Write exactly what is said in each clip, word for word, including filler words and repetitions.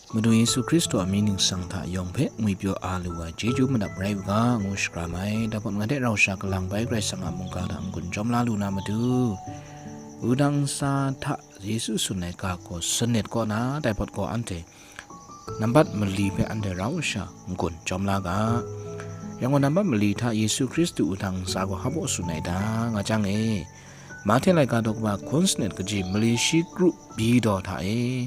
Madu Yesu Hkristu a mying ningsang hta yawng hpe ngwipyaw a lu ai chyeju manap rai u ga, ngu shakram ai. Dapawt nga de rau sha kalang bai Karai Kasang a mungga hta n-gun chyawm la lu na matu, wudang ntsa hta Yesu tsun ai ga gaw sanit kaw na, dai hpawt gaw anhte nambat mali hpe anhte rau sha n-gun chyawm la ga. Yang gaw nambat mali hta Yesu Hkristu wudang ntsa gaw hpa baw tsun ai ta, nga jang e, Mahte laika daw kaba hkun sanit kaji mali shi kru bi daw hta e,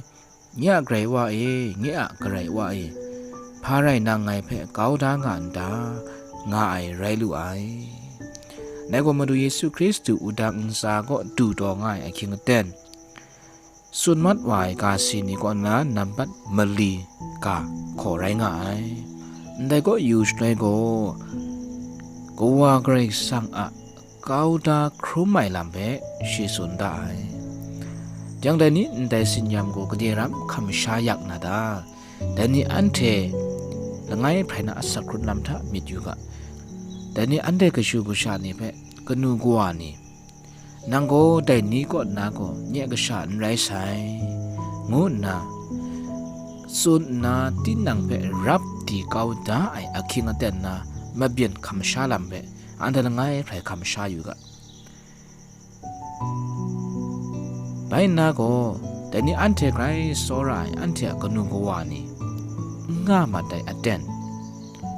Nye a Karai Wa e, nye a Karai Wa e, hpa rai nang ngai hpe kau da nga n ta? Nga ai rai lu ai. Dai gaw Madu Yesu Hkristu wudang ntsa kaw du taw nga ai ahkying aten, tsun mat wa ai ga si ni kaw na nambat mali ga hkaw rai nga ai. Ndai kaw yu shaloi gaw, Kawa Karai Kasang a kau da hkrum ai lam hpe shi tsun da ai. Jang dai ni ndai tsin-yam gaw gade ram hkam sha yak na ta? Dai ni anhte langai hprai na asak hkrun lam hta myit yu ga. Dai ni anhte kashu kasha ni hpe, kanu kawa ni, nang gaw dai ni kaw nna gaw nye kasha n rai sai, ngu nna tsun nna, tinang hpe rap di kau da ai ahkying aten na mabyin hkam sha lam hpe anhte langai hprai hkam sha yu ga. Bai nna gaw, dai ni anhte grai tsawra ai anhte a kanu kawa ni, n nga mat ai aten,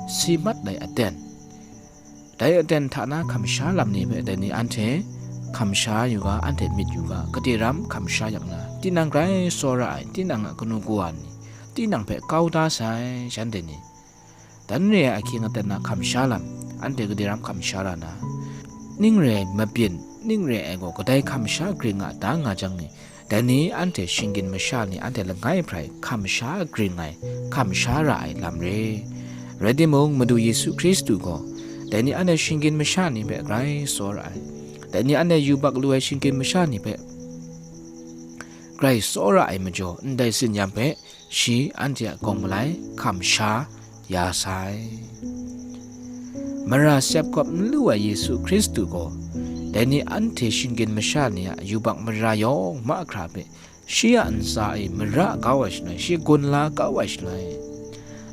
si mat ai aten, dai aten hta na hkam sha lam ni hpe dai ni anhte hkam sha yu ga, anhte myit yu ga, gade ram hkam sha yak na, tinang grai tsawra ai, tinang a kanu kawa ni, tinang hpe kau da sai, shanhte ni, dan re ai ahkying aten na hkam sha lam, anhte gade ram hkam sha ra na, ning re ai mabyin, ning re ai gaw kadai hkam sha gring a ta nga jang ni, dai ni anhte shinggyim masha ni anhte langai hprai hkam sha gring ai, hkam sha ra ai lam re. Rai timung, Madu Yesu Hkristu gaw dai ni anhte shinggyim masha ni hpe grai tsawra ai. Dai ni anhte yubak lu ai shinggyim masha ni hpe grai tsawra ai majaw, ndai tsin-yam hpe shi anhte a gawng malai hkam sha ya sai. Mara sep gawp n lu ai Yesu Hkristu gaw, dai ni anhte shinggyim masha ni a yubak mara yawng mahkra hpe shi a ntsa e mara kau ai shaloi, shi gun la kau ai shaloi,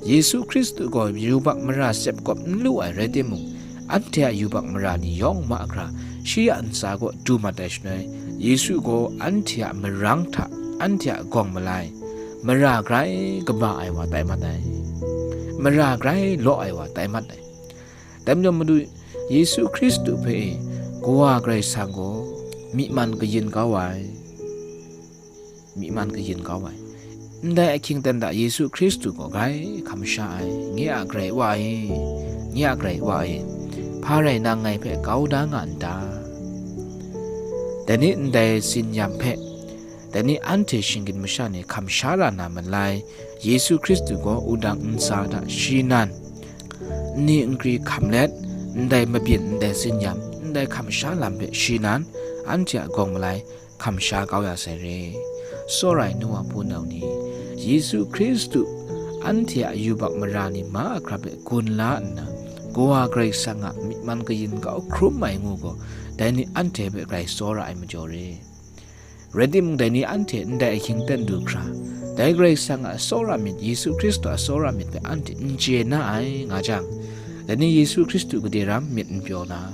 Yesu Hkristu gaw yubak mara sep gawp n lu ai rai timung, anhte a yubak mara ni yawng mahkra shi a ntsa kaw du mat ai shaloi, Yesu gaw anhte a marang hta, anhte a gawng malai, mara grai kaba ai wa tai mat ai, mara grai law ai wa tai mat ai. Dai majaw Madu Yesu Hkristu hpe e Kawa Karai Kasang gaw myi man kayin kau ai, myi man kayin kau ai. Ndai ahkying aten hta Yesu Hkristu gaw grai hkam sha ai, nye a Karai Wa e, nye a Karai Wa e, hpa rai nang ngai hpe kau da nga n ta? Dai ni ndai tsin-yam hpe, dai ni anhte shinggyim masha ni hkam sha ra na malai, Yesu Hkristu gaw wudang ntsa hta shi nan, nni nkri hkam let, ndai mabyin, ndai tsin-yam, ndai hkam sha lam hpe shi nan, anhte a gawng malai hkam sha kau ya sai re. Tsawra ai nu wa hpunau ni, Yesu Hkristu anhte a yubak mara ni mahkra hpe gun la nna, Kawa Karai Kasang a myi man kayin kau hkrum ai ngu gaw, dai ni anhte hpe grai tsawra ai majaw re. Rai timung, dai ni anhte ndai ahkying aten du hkra, dai Karai Kasang a tsawra myit, Yesu Hkristu a tsawra myit hpe anhte n chye na ai, nga jang, dai ni Yesu Hkristu gade ram myit n pyaw na.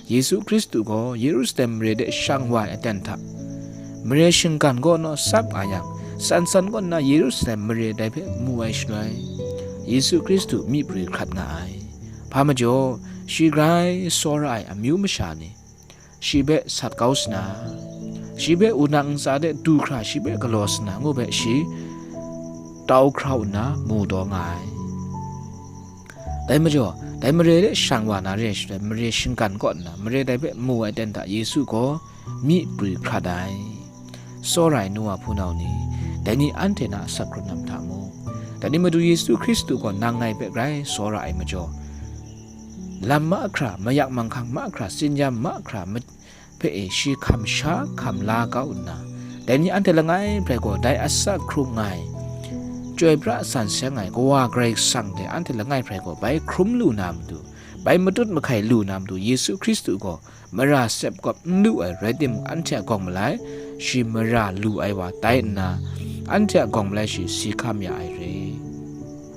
Yesu Hkristu gaw Yerusalem mare de shang wa ai aten hta, mare shinggan kaw naw sap nga yang, san san kaw nna Yerusalem mare dai hpe mu ai shaloi, Yesu Hkristu myi prwi hkrat nga ai. Hpa majaw, shi grai tsawra ai amyu masha ni, shi hpe sat kau sana, shi hpe wunang ntsa de du hkra shi hpe galaw sana ngu hpe shi tau hkrau nna mu taw nga ai. Dai majaw, dai mare de shang wa na re ai shaloi, mare shinggan kaw nna, mare dai hpe mu ai aten hta Yesu gaw myi prwi hkrat ai. Tsawra ai nu wa hpunau ni, dai ni anhte na asak hkrun lam hta mu. Dai ni Madu Yesu Hkristu gaw nang ngai hpe grai tsawra ai majaw, lam mahkra, mayak manghkang mahkra, tsin-yam mahkra, ma-, hpe e shi hkam sha hkam la kau nna, dai ni anhte langai hprai gaw dai asak hkrung ai, chyoi pra san seng ai Kawa Karai Kasang hte anhte langai hprai gaw bai hkrum lu na matu, bai matut mahkai lu na matu, Yesu Hkristu gaw mara sep gawp n lu ai rai timung, anhte a gawng malai shi mara lu ai wa tai nna, anhte a gawng malai shi si hkam ya ai re.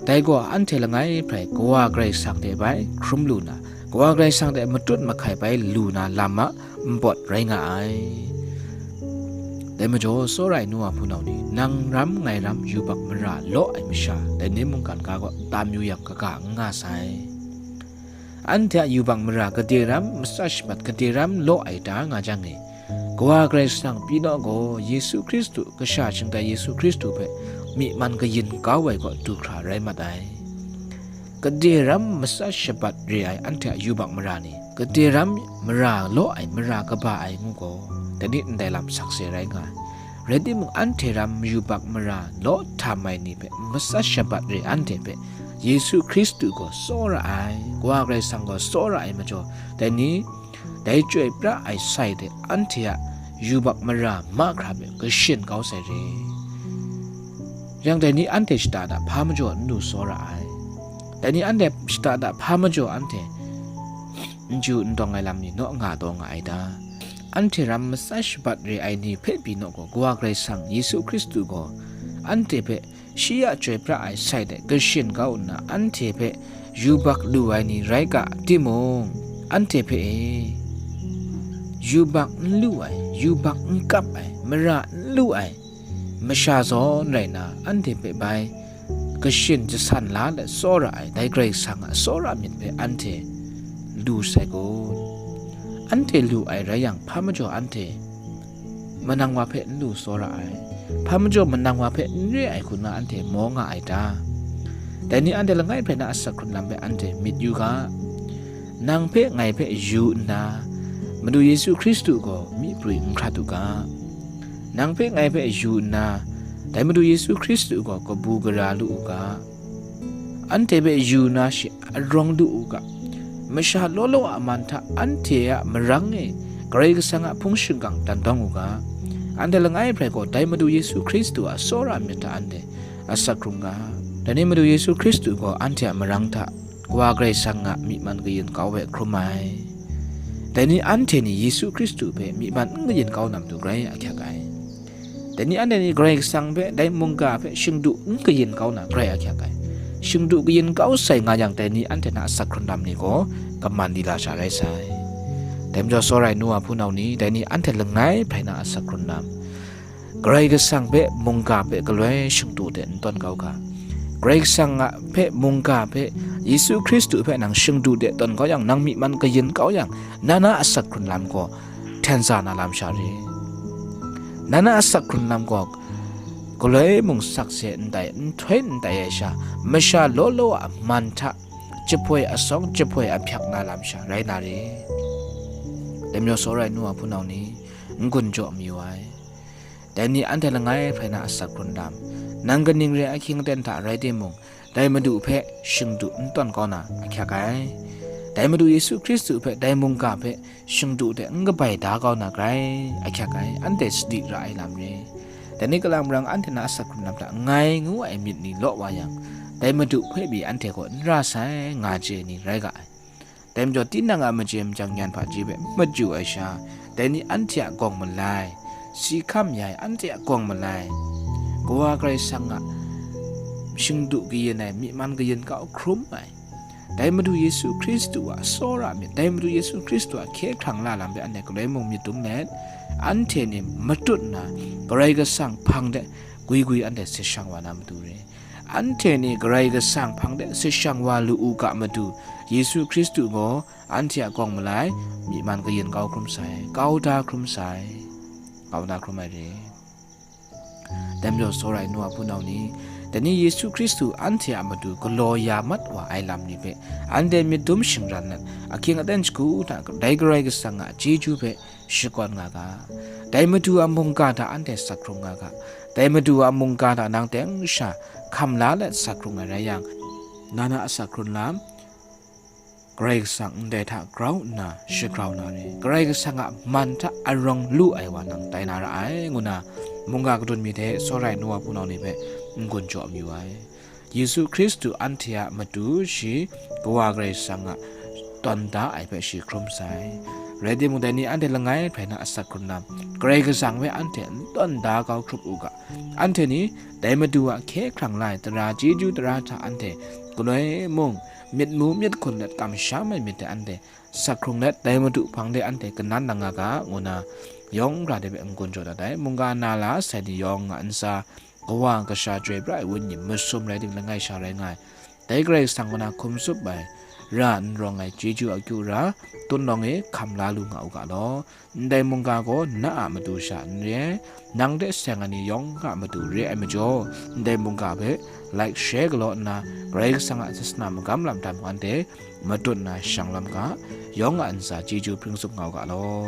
Dai gaw anhte langai hprai Kawa Karai Kasang hte bai hkrum lu na, Kawa Karai Kasang hte matut mahkai bai lu na lam a npawt rai nga ai. Dai majaw, tsawra ai nu wa hpunau ni, nang ram ngai ram yubak mara law ai masha, dai ni mungkan ga gaw tam yu yang kaga n nga sai. Anhte a yubak mara gade ram, matsa shabat gade ram law ai ta nga jang e, Kawa Karai Kasang pyi naw gaw, Yesu Hkristu, Kasha Shingtai Yesu Hkristu hpe myi man kayin kau ai gaw du hkra rai mat ai. Gade ram matsa shabat re ai anhte a yubak mara ni, gade ram mara law ai, mara kaba ai ngu gaw, dai ni ndai lam sakse rai nga ai. Rai timung, anhte ram yubak mara law htam ai ni hpe, matsa shabat re anhte hpe, Yesu Hkristu gaw tsawra ai, Kawa Karai Kasang gaw tsawra ai majaw, dai ni, dai chyoi pra ai sai hte anhte a yubak mara mahkra hpe kashin kau sai re. Yang dai ni anhte shata da hpa majaw n lu tsawra ai. Dai ni anhte shata da hpa majaw anhte n chyu n tawng ai lam ni naw nga taw nga ai ta? Anhte ram matsa shabat re ai ni hpe pyi naw gaw, Kawa Karai Kasang Yesu Hkristu gaw anhte hpe shi a chyoi pra ai sai hte kashin kau nna, anhte hpe yubak lu ai ni rai ga timung, anhte hpe e, yubak n lu ai, yubak n kap ai, mara n lu ai masha zawn rai nna, anhte hpe bai kashin jasan la let tsawra ai dai Karai Kasang a tsawra myit hpe anhte lu sai kun? Anhte lu ai rai yang, hpa majaw anhte manang wa hpe n lu tsawra ai, hpa majaw manang wa hpe n re ai hku nna anhte maw nga ai ta? Dai ni anhte langai hpe na asak hkrun lam hpe anhte myit yu ga. Nang hpe ngai hpe yu nna, Madu Yesu Hkristu gaw myi prwi n hkrat u ga. Nang hpe ngai hpe yu nna, dai Madu Yesu Hkristu gaw kabu gara lu u ga. Anhte hpe yu na shi arawng lu u ga. Masha law law a man hta anhte a marang e Karai Kasang a hpung shingkang dan dawng u ga. Anhte langai hprai gaw dai Madu Yesu Hkristu a tsawra myit hta anhte asak hkrung ga. Dai ni Madu Yesu Hkristu gaw anhte a marang hta Kawa Karai Kasang a myi man kayin kau hpe hkrum ai. Dai ni anhte ni Yesu Hkristu hpe myi man n kayin kau na matu grai ahkyak ai. Dai ni anhte ni Karai Kasang hpe, dai mungga hpe shingdu n kayin kau na grai ahkyak ai. Shingdu kayin kau sai nga yang, dai ni anhte na asak hkrun lam ni gaw kaman di la sha rai sai. Dai majaw, tsawra ai nu wa hpunau ni, dai ni anhte langai hprai na asak hkrun lam, Karai Kasang hpe mungga hpe galoi shingdu de n tawn kau ga. Karai Kasang a hpe mungga hpe Yesu Hkristu hpe nang shingdu de tawn kau yang, nang myi man kayin kau yang, na na asak hkrun lam gaw hten sa na lam sha re. Na na asak hkrun lam gaw galoi mung sakse ndai, nhtoi ndai ai sha, masha law law a man hta jahpoi asawng, jahpoi ahpyak na lam sha rai na re. Dai majaw, tsawra ai nu wa hpunau ni, n-gun jaw mayu ai. Dai ni anhte langai hprai na asak hkrun lam, nang kaning re ahkying aten hta rai timung, dai Madu hpe shingdu n tawn kau na ahkyak ai. Dai Madu Yesu Hkristu hpe, dai mungga hpe shingdu de n kabai da kau na grai ahkyak ai, anhte sadi ra ai lam re. Dai ni kalang marang anhte na asak hkrun lam hta ngai ngu ai myit ni law wa yang, dai Madu hpe pyi anhte gaw n ra sai, nga chye ai ni rai ga ai. Dai majaw, tinang a machye machyang nyan hpaji hpe n machyu ai sha, dai ni anhte a gawng malai, si hkam ya ai anhte a gawng malai, Kawa Karai Kasang a shingdu kayin ai, myi man kayin kau hkrum ai, dai Madu Yesu Hkristu a tsawra myit, dai Madu Yesu Hkristu a hkye hkrang la lam hpe anhte galoi mung myit dum let, anhte ni matut nna Karai Kasang hpang de gwi gwi anhte se shang wa na matu re. Anhte ni Karai Kasang hpang de se shang wa lu u ga, Madu Yesu Hkristu gaw anhte a gawng malai, myi man kayin kau hkrum sai, kau da hkrum sai, kau da hkrum ai re. Dai majaw, tsawra ai nu wa hpunau ni, dai ni Yesu Hkristu anhte a matu galaw ya mat wa ai lam ni hpe, anhte myit dum shingran let, ahkying aten shagu hta dai Karai Kasang a chyeju hpe shakawn nga ga. Dai Madu a mungga hta anhte sak hkrung nga ga. Dai Madu a mungga hta nang teng sha hkam la let sak hkrung ai rai yang, na na asak hkrun lam, Karai Kasang ndai hta grau nna shagrau na re, Karai Kasang a man hta arawng lu ai wa nang tai na ra ai, ngu na mungga kadun mi hte tsawra ai nu wa hpunau ni hpe n-gun jaw mayu ai. Yesu Hkristu anhte a matu shi Kawa Karai Kasang a tawn da ai hpe shi hkrum sai. Rai timung, dai ni anhte langai hprai na asak hkrung na, Karai Kasang hpe anhte n tawn da kau hkrup u ga. Anhte ni dai Madu a hkye hkrang la ai tara chyeju tara hta anhte galoi mung myit mu myit hkun let kamsham ai myit hte anhte sak hkrung let, dai Madu hpang de anhte kanan lang nga ga, ngu na yawng hkra de hpe n-gun jaw dat ai. Mungga na la sai ni yawng a ntsa, Kawa Kasha Chyoi pra ai Wenyi masum rai tim langai sha rai nga ai. Dai Karai Kasang kaw na hkum tsup ai, ra n rawng ai chyeju akyu ra, tun lawng e hkam la lu nga u ga law. Ndai mungga gaw na a matu sha n re ai, nang hte seng ai ni yawng a matu re ai majaw, ndai mungga hpe like, share galaw nna, Karai Kasang a sasana magam lam hta mung anhte matut nna shang lawm ga, yawng a ntsa chyeju hpring tsup nga u ga law.